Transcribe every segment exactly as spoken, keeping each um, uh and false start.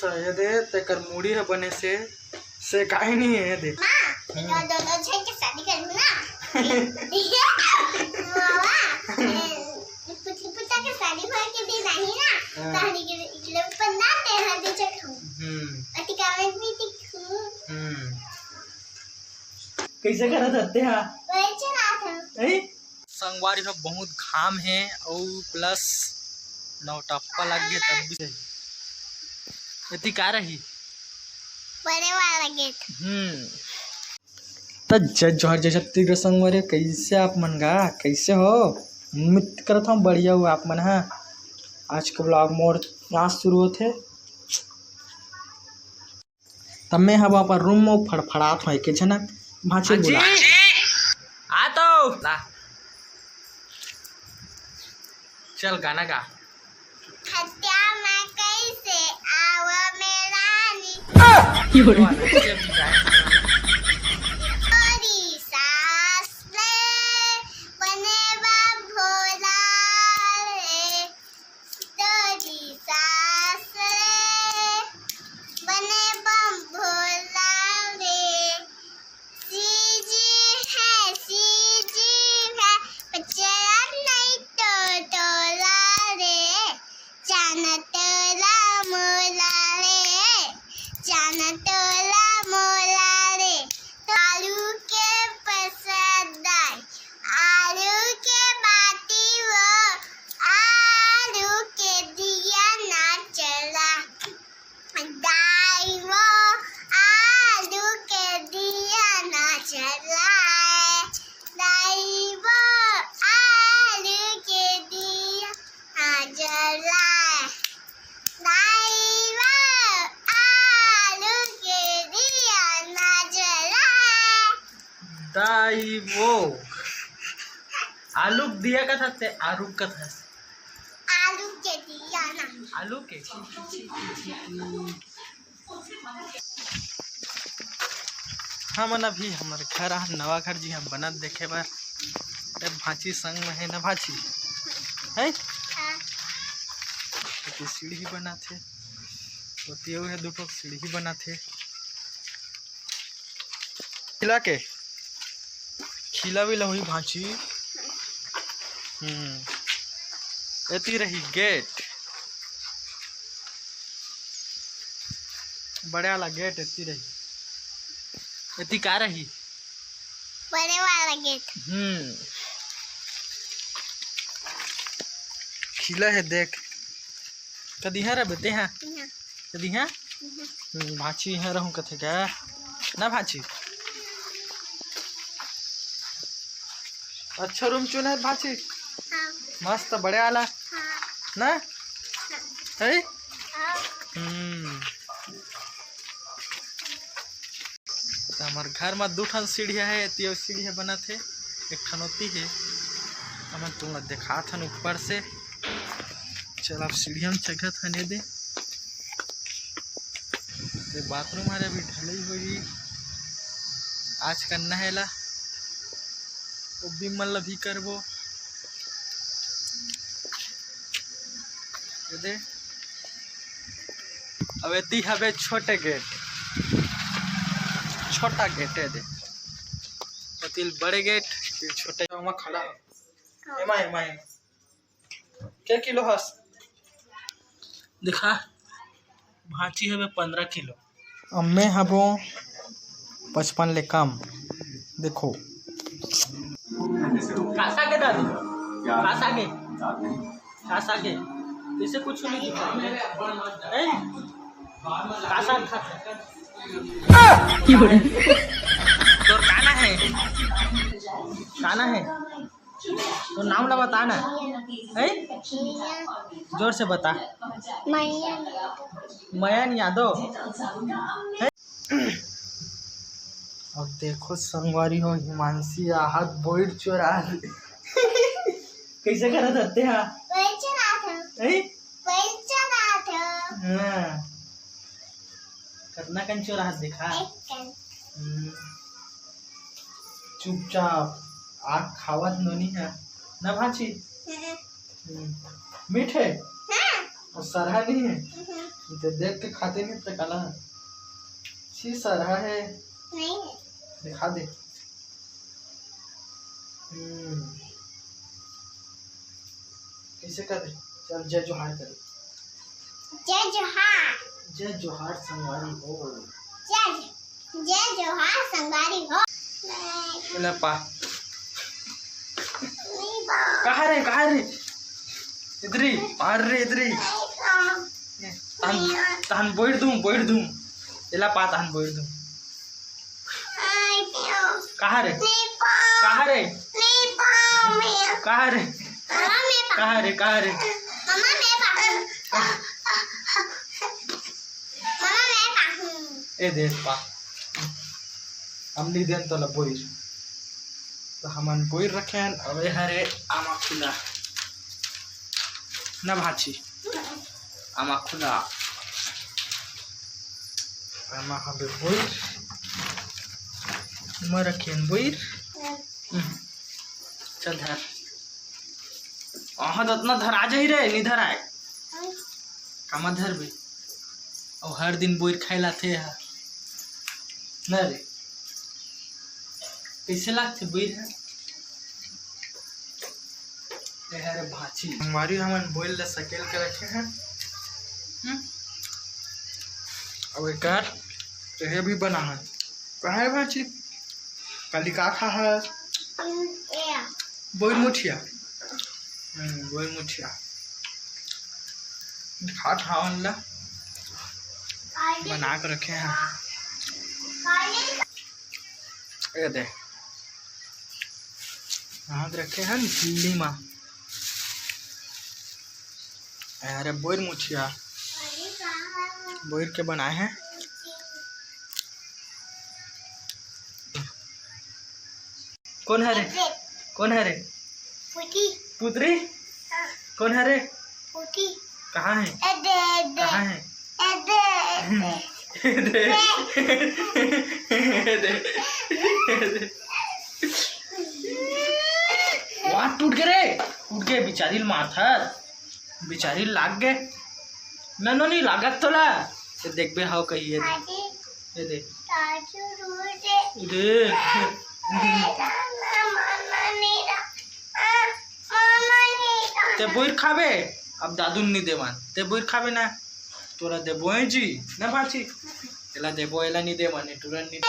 ये दे, तेकर मुड़ी ह बने से, से काहे नहीं है, ये दे। माँ, हम्म। ये दो, दो झन के शादी करबो ना। मामा, ए, पुतली पुता के शादी होए के दिन आही ना, हाँ। तहनी के इकले पंडा ते हर दे चक हूँ। हम्म। अति कागज भी दिखूँ। हम्म। कैसे करत हते हा? वही चलात हूँ। नहीं? संगवारी हो, बहुत घाम हे अउ plus नौटप्पा लग गे, तब भी एती का रही? बड़े वाला गेट। हम्म। त जय जोहार, जय छत्तीसगढ़ संगवारी, कैसे आप मन गा? कैसे हो? उम्मीद करत हूँ बढ़िया हो आप मन, हाँ। आज के vlog मोर यहाँ शुरू होथे। तब मैं हवा अपन रूम में फड़फड़ात हूँ, एक झनक भांची हाँ जी। बुला। आ तो ला। चल गाना गा। खटिया में कैसे आवा मैं रानी। की हो रही? तोरी सास ले बने बा भोला रे। तोरी सास रे, बने बम भोला रे। सीजी है, सीजी है, पचरा नहीं तो टोला रे। जाना तोला मोला रे, जाना तोला मोला रे। आलू के पसंद आए, आलू के बाती वो, आलू के दिया ना चला। दाई वो, आलू के दिया ना चला। दाई वो, आलू के दिया ना चला। दाई वो, आलू के दिया ना चला। दाई वो। आलू के दिया कथस ते आलू कथस? आलू के दिया ना। आलू के? हमन अभी हमर घर आ, नवा घर जी हम बनत देखे बर। ए भांची संग में है ना भांची? है? हाँ। एती सीढ़ी बनाथे, ओती अउ है दू ठो सीढ़ी बनाथे। खिला के? खिला भी लहोई भांची। हम्म। एती रही गेट। बड़े वाला गेट एती रही। एती का रही? बड़े वाला गेट। हम्म। खिला है देख। कदी हाँ रे बेटे, हाँ? हाँ। कदी हाँ? हम्म। हम्म, भांची इहाँ रहूँ कथे का? ना भांची? अच्छा रूम चुने हे भांची? हाँ। मस्त बड़े वाला? हाँ। ना? हाँ। है? हाँ। हम्म। त हमर घर म दू ठन सीढ़िया हे, एती अउ सीढ़िया बनत हे, एक ठन ओती हे। हमन तुमला देखात हन ऊपर से। चल, अब सीढ़िया म चघत हन, ये दे। ये बाथरूम हरे, अभी ढलई होही, आज करना हे एला, वो भी मन ल भी करबो। ये दे। अब एती हवे छोटे गेट, छोटा गेट हे दे। ओती ले बड़े गेट, फिर छोटे। ओमा खड़ा हो। एमा, एमा, एमा। के किलो हस? दिखा, भांची हवे पंद्रह किलो। अम्मे हबो पचपन ले कम। देखो। का साग हे दादू? का साग हे? का साग हे? कइसे कुछ नहीं दिखा? हैं? का साग खाथे? तोर का ना हे? का ना हे? तो नाम ला बता ना। हैं? जोर से बता। मयन। मयन यादव। हैं? अब देखो संगवारी हो, हिमांशी आहत बोइर चोरा। कैसे करत हते हा? बोइर चोरात हूँ। हैं? बोइर चोरात हूँ। हाँ। कतना कन चोरात देखा? एक कन। हम्म। चुपचाप आग खावत नोनी है ना भांची? हम्म। हम्म। मीठे? हाँ। सरहा नहीं है। हम्म। तो देख के खाते नहीं तो काला है। छी, सरहा है। नहीं है। दिखा दे। हम्म। कैसे कर दे? चल, जय जोहार कर। जय जोहार। जय जोहार संगवारी हो। जय, जय जोहार संगवारी हो। ले पा। नहीं पा। कहाँ रे, कहाँ रे? इधरी, अरे इधरी। नहीं पा। तहन, तहन बोइर दूं, बोइर दूं। एला पा, तहन बोइर दूं। कहाँ रे? कहाँ रे? कहाँ रे? कहाँ रे? कहाँ रे? ए दे पा। हम नहीं देन तोला बोइर। तो हमन बोइर रखे हन। अबे हरे आमा खुला। ना भाची। आमा खुला। आमा हबे बोइर। मैं रखेन बोइर। हम्म। चल धर। आहा, तो अतना धरा जाही रे, नहीं धराए। कामा धरबे? अउ हर दिन बोइर खाए लाथे हा। ना रे। कैसे लागथे बोइर हा? ए हरे भाची। संगवारी हमन बोइर ला सकेल के रखे हन। हम्म? अउ एकर एहे भी बना है। कहाँ है भाची? काली का खा है? बोइर मुठिया। हम्म, बोइर मुठिया। खात हावन ला। बना के रखे हैं। ये दे। यहाँ पे रखे हैं लीमा। अरे बोइर मुठिया। बोइर के बनाए हैं। कौन है रे? कौन है रे? पुतरी। पुतरी? हाँ। कौन है रे? पुतरी। कहाँ है? ए दे, ए दे। कहाँ है? ए दे, ए दे। ए दे। ए दे। वाह, टूट गे रे। टूट गे, बिचारी ल मारथस। बिचारी लाग गे। ननो नहीं लागत तोला। ये देखबे हाव कहिए। ये दे। ते बोइर खाबे, अब दादू नहीं देवन। ते बोइर खाबे ना, तोरा देबो है जी, ना भाची? एला देबो, एला नहीं देवन, तुरंत नहीं।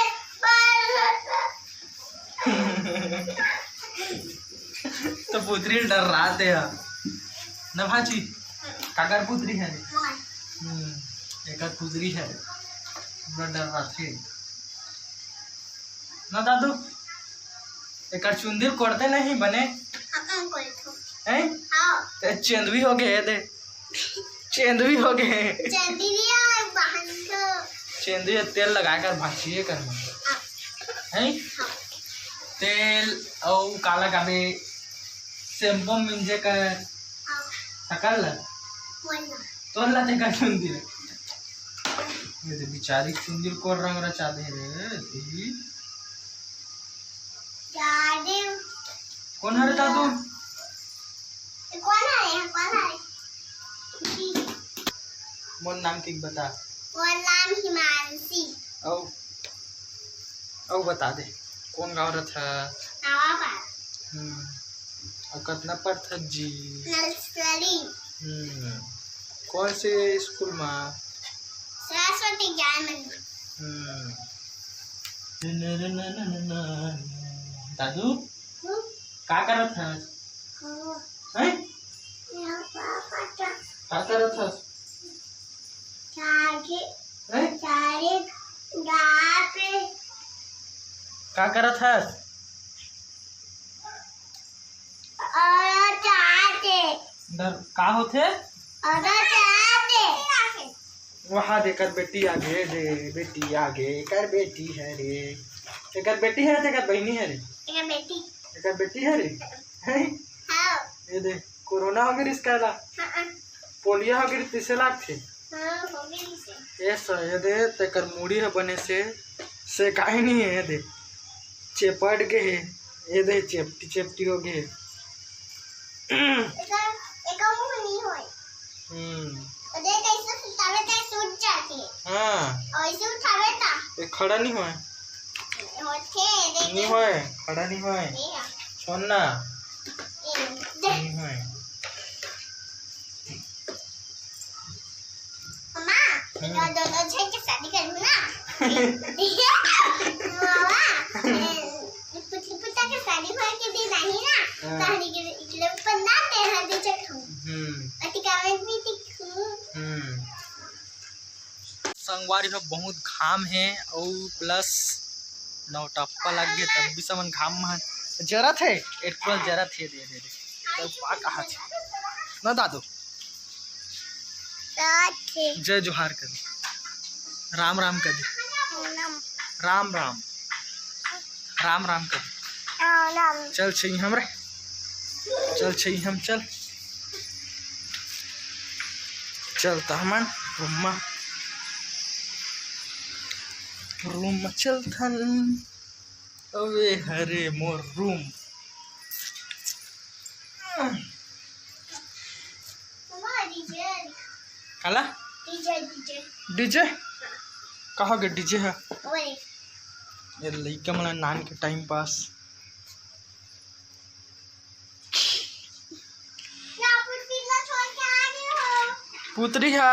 तो पुतरी डर रहा थे यार। ना भाची, काकर पुतरी है? हम्म, एकर पुतरी है। पूरा डर रहा थे। ना दादू, एकर चुंदी ल कोड़ते नहीं बने? अपन कोई तो। हैं? हाँ। ते चेंदवी हो गए दे। चेंदवी हो गए। चेंदवी है, बहन को। चेंदवी तेल लगा कर भांचिए कर मन। हाँ। हैं? हाँ। तेल अउ काला काबे शैम्पू मिंजे कर। हाँ। सकल ल। बोलना। तोर ला ते का चुंदी ल। ये दे बिचारी चुंदी ल कोन रंग रचा दे रे। तेरी। कौन हरे दादू? कौन हरे? कौन हरे? मोर नाम ठीक बता। मोर नाम हिमांशी। अउ, अउ बता दे, कौन गाँव रथा? नवापारा। हम्म। अउ कतना पढ़थस जी? नर्सरी। हम्म। कौन से स्कूल मा? सरस्वती ज्ञान मंदिर। हम्म। दादू, हम्म? का करत हस? हाँ। हैं? यहाँ पापा का का करत हस? चारे, हैं? चारे गा पे का करत हस? और चाहते। डर का होथे? और चाहते। वहाँ दे, एकर बेटी आगे दे, बेटी आगे, एकर बेटी है रे। एकर बेटी है, एकर बहिनी है रे। एकर बेटी। एकर बेटी है रे। हैं? हाँ। ये दे, कोरोना हो गई इसका ला। हाँ। पोलियो हो गई, तिसे लागथे। हाँ, हो गई इसे। ये स-, ये दे, तेकर मुड़ी ह बने से सेकाई नहीं है, ये दे। चेपट गे हे। ये दे, चेपटी, चेपटी हो गे हे। एकर, एकर मुंह नहीं होय। हम्म। देख, ऐसे सुतावे त सूत जाथे। हाँ। अउ ऐसे उठावे त ये खड़ा नहीं होय। होथे, देख। नहीं होय, खड़ा नहीं होय। नहीं है। छोड़ना। ये, देख। नहीं होय। माँ, हम्म। ये दोनों झन के शादी करबो ना। मामा, ए, पुतली पुता के शादी होय के दिन आही ना, हाँ। तहनी के इकले पंडा ते हर दे चटू। हम्म। अति कामेंट भी दिखू। हम्म। संगवारी हो, बहुत घाम हे अउ प्लस नौटप्पा लग गे, तब भी समन घाम में जरत हे, एक टोल जरत हे, दे, दे, दे। तब पा कहा थे? ना दादू। जय जोहार कर दे, राम राम कर दे, राम राम, राम राम कर दे। चल छई हम रे, चल छई हम, चल, चल त हमन रूम मा, रूम मा चलथन। अबे हरे मोर रूम। काला? DJ, DJ. डीजे? कहाँ गे डीजे हे? ये लइका मन नान के टाइम पास। पुतरी हा।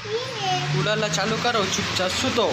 कूलर ला चालू करो, चुपचाप सुतो।